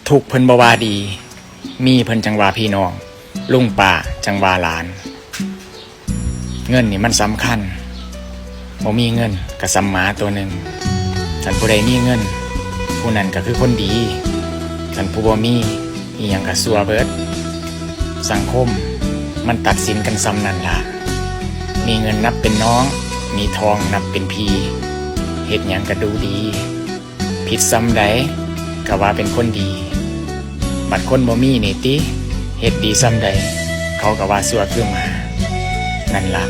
ທຸກເພິ່ນບໍ່ວ່າດີ, ມີເພິ່ນຈັ່ງວ່າພີ່ນ້ອງ, ລຸງປ້າຈັ່ງວ່າຫຼານ. ເງິນນີ້ມັນສຳຄັນ, ບໍ່ມີເງິນກໍສ່ຳໝາຕົວໜຶ່ງ. ຄັນຜູ້ໃດມີເງິນ, ຜູ້ນັ້ນກໍຄືຄົນດີ, ຄັນຜູ້ບໍ່ມີ, ອີ່ຫຍັງກໍຊົ່ວເບິດ. ສັງຄົມມັນຕັດສິນກັນສ່ຳນັ້ນລະ. ມີເງິນນັບເປັນນ້ອງ, ມີທອງນັບເປັນພີ່, ເຮັດຫຍັງກໍດູດີ. ຜິດສ່ຳໃດກໍວ່າເປັນຄົນດີ, ບັດຄົນບໍ່ມີນີ້ຕິ, ເຮັດດີສ່ຳໃດເຂົາກໍວ່າຊົ່ວຄືໝາ. ນັ້ນລະ,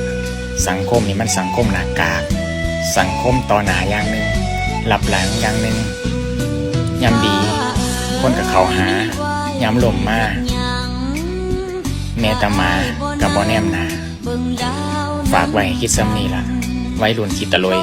ສັງຄົມນີ້ມັນສັງຄົມໜ້າກາກ, ສັງຄົມຕໍ່ໜ້າຢ່າງໜຶ່ງ, ລັບຫຼັງຢ່າງໜຶ່ງ. ຍາມດີຄົນກໍເຂົ້າຫາ, ຍາມລົ້ມມາ ແມ້ແຕ່ໝາກໍບໍ່ແນມໜ້າ. ຝາກໄວ້ໃຫ້ຄິດສ່ຳນີ້ລະ ໄວລຸ້ນຂີ້ຕະໂຫຼຍ.